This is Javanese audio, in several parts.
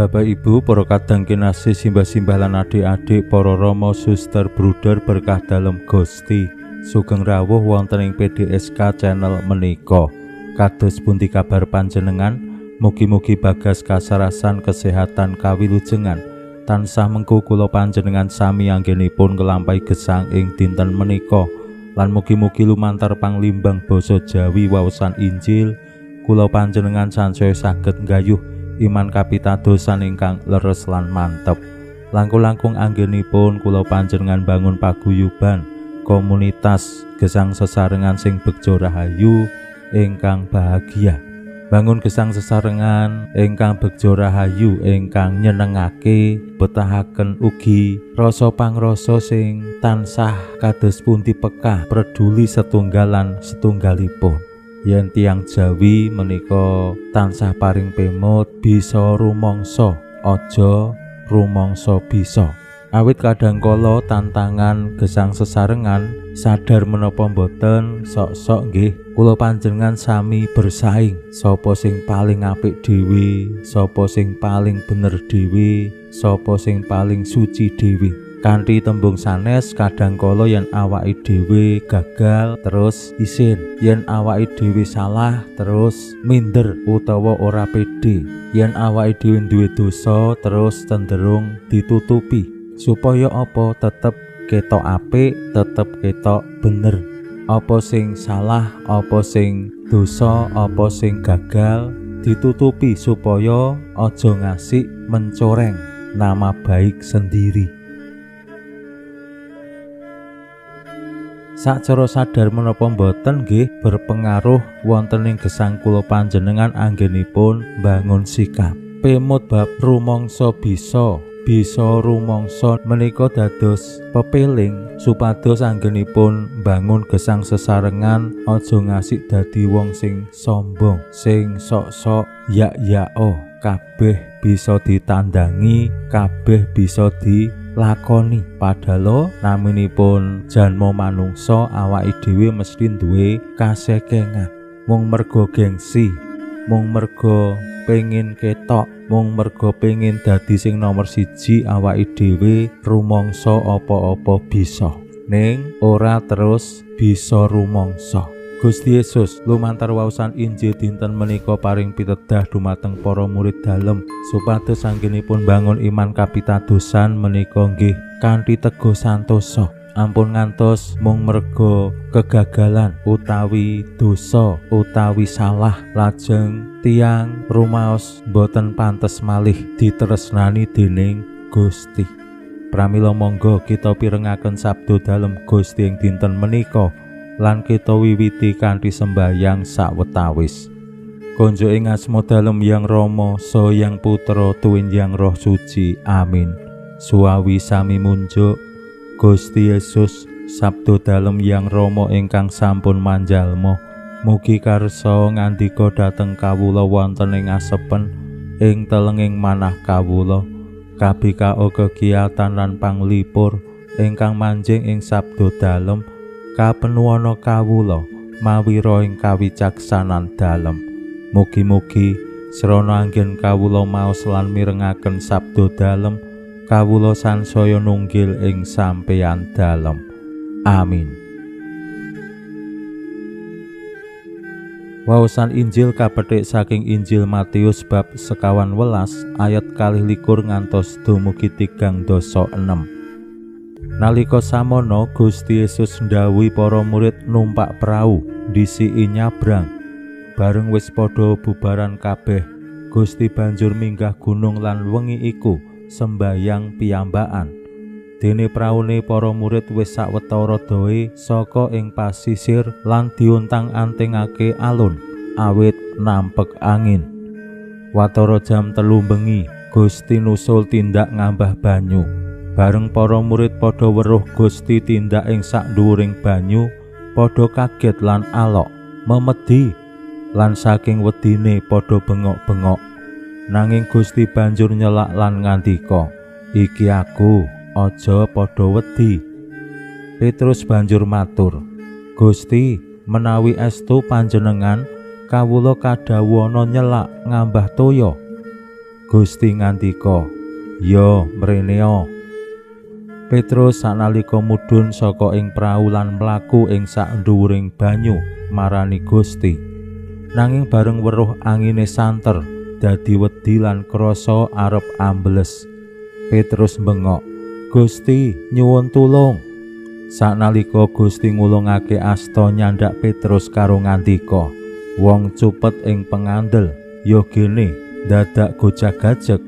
Bapak Ibu, para kadang kinasih, simbah-simbah lan adik-adik, para rama, suster, bruder berkah dalem Gusti, sugeng rawuh wonten ing PDSK channel menika. Kados pundi kabar panjenengan? Mugi-mugi bagas kasarasan kesehatan kawilujengan. Tansah mengku kula panjenengan sami anggenipun nglampahi gesang ing dinten menika. Lan mugi-mugi lumantar panglimbang basa Jawi waosan Injil kula panjenengan sansaya saged nggayuh iman kapitadosan ingkang leres lan mantep. Langkung-langkung anggenipun kula panjenengan bangun paguyuban komunitas gesang sesarengan sing begja rahayu ingkang bahagia. Bangun gesang sesarengan ingkang begja rahayu ingkang nyenengake, betahaken ugi rasa pangrasa sing tansah kados pundi pekah preduli setunggalan setunggalipun. Yen tiyang Jawi menika tansah paring pemut bisa rumangsa, aja rumangsa bisa. Awit kadang kala tantangan gesang sesarengan sadar menapa mboten sok-sok nggih kula panjenengan sami bersaing, sapa sing paling apik dhewe, sapa sing paling bener dhewe, sapa sing paling suci dhewe. Kanthi tembung sanes kadang kala yen awake dhewe gagal terus isin, yen awake dhewe salah terus minder utawa ora pede, yen awake dhewe duwe dosa terus cenderung ditutupi supaya apa tetep ketok apik, tetep ketok bener. Apa sing salah, apa sing dosa, apa sing gagal ditutupi supaya aja ngasih mencoreng nama baik sendiri. Sacara sadar menapa mboten nggih berpengaruh wonten ing gesang kula panjenengan anggenipun bangun sikap. Pemut bab rumangsa bisa, bisa rumangsa menika dados pepeling supados anggenipun bangun gesang sesarengan aja ngasih dadi wong sing sombong, sing sok-sok yak-yako, kabeh bisa ditandangi, kabeh bisa di lakoni. Padahal naminipun janma manungsa awake dhewe mesti duwe kasekengan. Mung mergo gengsi, mung mergo pengin ketok, mung mergo pengin dadi sing nomor siji awake dhewe rumangsa apa-apa bisa. Ning ora terus bisa rumangsa. Gusti Yesus lumantar waosan Injil dinten menika paring pitedah dumateng para murid dalem supados anggenipun bangun iman kapitadosan menika nggih kanthi teguh santosa. Ampun ngantos mung merga kegagalan utawi dosa utawi salah lajeng tiyang rumaos boten pantes malih ditresnani dening Gusti. Pramila monggo kita pirengaken sabda dalem Gusti ing dinten menika lan kita wiwiti kanthi sembayang sawetawis. Konjuk ing asma dalem Yang Rama, saha Yang Putra, tuwin Yang Roh Suci. Amin. Suwawi sami munjuk Gusti Yesus, sabda dalem Yang Rama ingkang sampun manjalma, mugi karsa ngandika dhateng kawula wonten ing asepen ing telenging manah kawula. Kabikao kegiatan lan panglipur ingkang manjing ing sabda dalem kapenuwana kawula mawira ing kawicaksanan dalem. Mugi-mugi srana anggen kawula maos lan mirengaken sabda dalem, kawula sansaya nunggil ing sampeyan dalem. Amin. Waosan Injil kapethik saking Injil Matius bab 25 ayat 22 ngantos dumugi 36. Nalika samono Gusti Yesus ndhawuhi para murid numpak prau ndhisiki nyabrang. Bareng wis padha bubaran kabeh, Gusti banjur minggah gunung lan wengi iku sembayang piyambakan. Dene praune para murid wis sawetara dohe saka ing pasisir lan diuntang-antingake alun awit nampek angin. Watara jam 3 bengi, Gusti nusul tindak ngambah banyu. Bareng para murid padha weruh Gusti tindak ing sak dhuwuring banyu, padha kaget lan alok, memedi lan saking wedine padha bengok-bengok. Nanging Gusti banjur nyelak lan ngandika, "Iki aku, aja padha wedi." Petrus banjur matur, "Gusti, menawi estu panjenengan, kawula kadhawuhana nyelak ngambah toya." Gusti ngandika, "Ya, mrenea." Petrus sanalika mudhun saka ing prau lan mlaku ing sak dhuwuring banyu marani Gusti. Nanging bareng weruh angine santer, dadi wedi lan krasa arep ambles. Petrus bengok, "Gusti, nyuwun tulung." Sanalika Gusti ngulungake asta nyandak Petrus karo ngandika, "Wong cupet ing pengandel, ya gene dadak gojag-gajeg."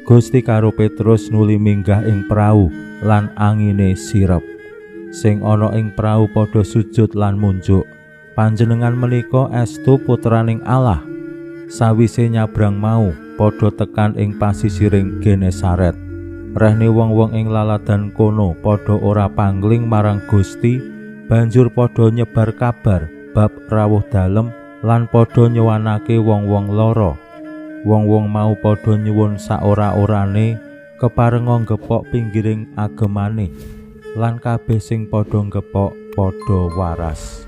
Gusti karo Petrus nuli minggah ing prau lan angine sirep. Sing ana ing prau padha sujud lan munjuk, "Panjenengan menika estu putraning Allah." Sawise nyabrang mau, padha tekan ing pasisiring Genesaret. Rehne wong-wong ing laladan kono padha ora pangling marang Gusti, banjur padha nyebar kabar bab rawuh dalem lan padha nyuwanake wong-wong lara. Wong-wong mau padha nyuwun saora-orane keparenga ngepok pinggiring agemane, lan kabeh sing padha ngepok padha waras.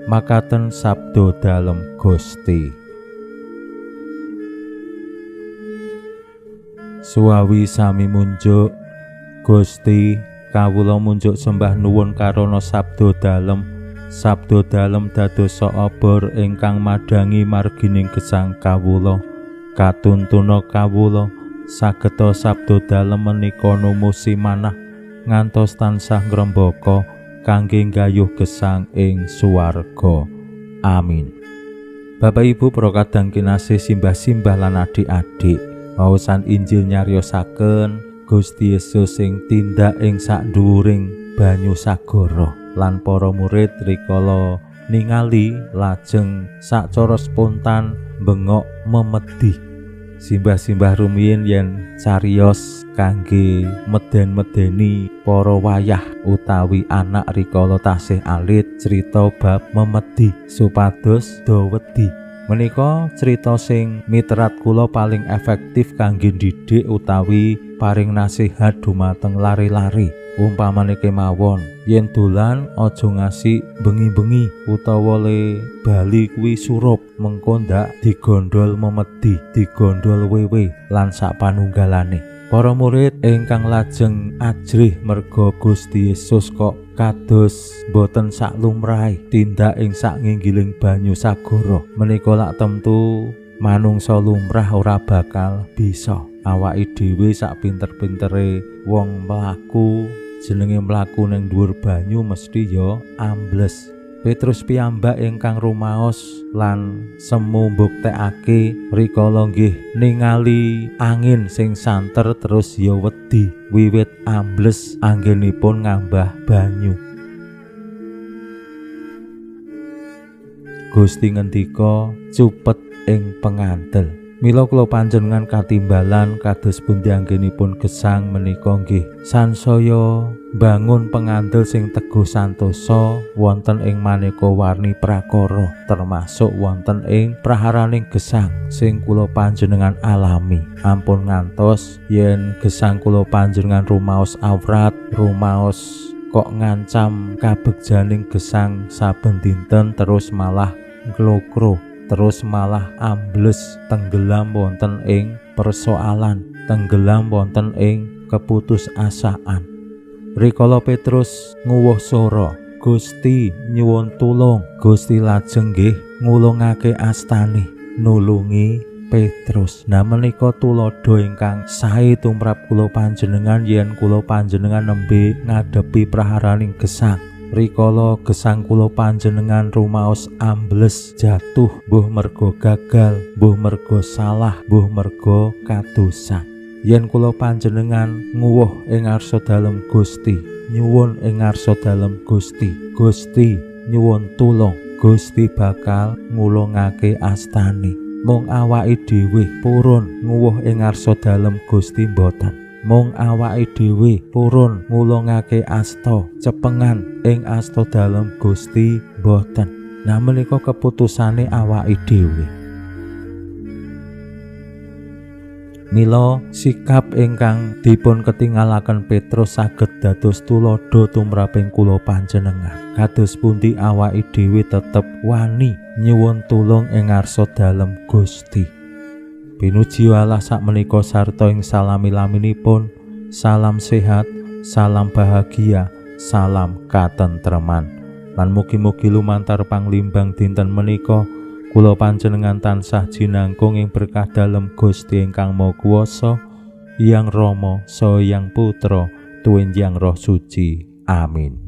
Makaten sabda dalem Gusti. Suwawi sami munjuk, Gusti, kawula munjuk sembah nuwun karana sabda dalem. Sabda dalem dados obor ingkang madhangi margining gesang kawula. Katuntuna kawula sageta sabda dalem menika numusi manah ngantos tansah ngrembaka kangge nggayuh gesang ing swarga. Amin. Bapak Ibu para kadang kinasih, simbah-simbah lan adik-adik, waosan Injil nyariosaken Gusti Yesus sing tindak ing sak dhuwuring banyu sagara lan para murid rikala ningali lajeng sacara spontan bengok memedi. Simbah-simbah rumiyin yen cariyos kangge meden-medeni para wayah utawi anak rikala tasih alit crita bab memedi supados do wedi. Menika crita sing miterat kula paling efektif kangge ndidik utawi paring nasihat dumateng lari-lari. Umpamane kemawon, yen dolan aja ngasi bengi-bengi utawa le bali kuwi surup, mengko ndak digondol memedi, digondol wewe lan sak panunggalane. Para murid ingkang lajeng ajrih merga Gusti Yesus kok kados boten sak lumrahe tindak ing sak nginggiling banyu sagara. Menika lak temtu manungsa lumrah ora bakal bisa. Awake dhewe sak pinter-pintere wong mlaku, jenenge mlaku ning dhuwur banyu mesti ya ambles. Petrus piyambak ingkang rumaos lan semu mbuktekake rikala nggih ningali angin sing santer terus ya wedi wiwit ambles anggenipun ngambah banyu. Gusti ngendika, "Cupet ing pengandel." Mila kula panjenengan katimbalan kados pundi anggenipun gesang menika nggih sansaya bangun pengandel sing teguh santosa wonten ing maneka warni prakara, termasuk wonten ing praharaning gesang sing kula panjenengan alami. Ampun ngantos yen gesang kula panjenengan rumaos awrat, rumaos kok ngancam kabegjaning gesang saben dinten terus malah nglokro, terus malah ambles, tenggelam wonten ing persoalan, tenggelam wonten ing keputusasaan. Rikala Petrus nguwuh sora, "Gusti, nyuwun tulung." Gusti lajeng nggih ngulungake astane nulungi Petrus. Nah menika tuladha ingkang sae tumrap kula panjenengan yen kula panjenengan nembe ngadepi praharaning gesang. Rikala gesang kula panjenengan rumaos ambles, jatuh, mbuh merga gagal, mbuh merga salah, mbuh merga kadosan. Yen kula panjenengan nguwuh ing ngarsa dalem Gusti, nyuwun ing ngarsa dalem Gusti, Gusti nyuwun tulung, Gusti bakal ngulungake astane. Mung awake dhewe purun nguwuh ing ngarsa dalem Gusti mboten. Mung awake dhewe purun ngulungake asta cepengan ing asta dalem Gusti mboten. Nah menika keputusane awake dhewe. Mila sikap ingkang dipun ketingalaken Petrus saged dados tuladha tumraping kula panjenengan. Kados pundi awake dhewe tetep wani nyuwun tulung ing ngarsa dalem Gusti. Pinuji Allah sakmenika sarta ing salami-laminipun. Salam sehat, salam bahagia, salam katentreman. Lan mugi-mugi lumantar panglimbang dinten menika kula panjenengan tansah jinangkung ing berkah dalem Gusti ingkang Maha Kuwasa, Hyang Rama, Saha Hyang Putra, tuwin Hyang Roh Suci. Amin.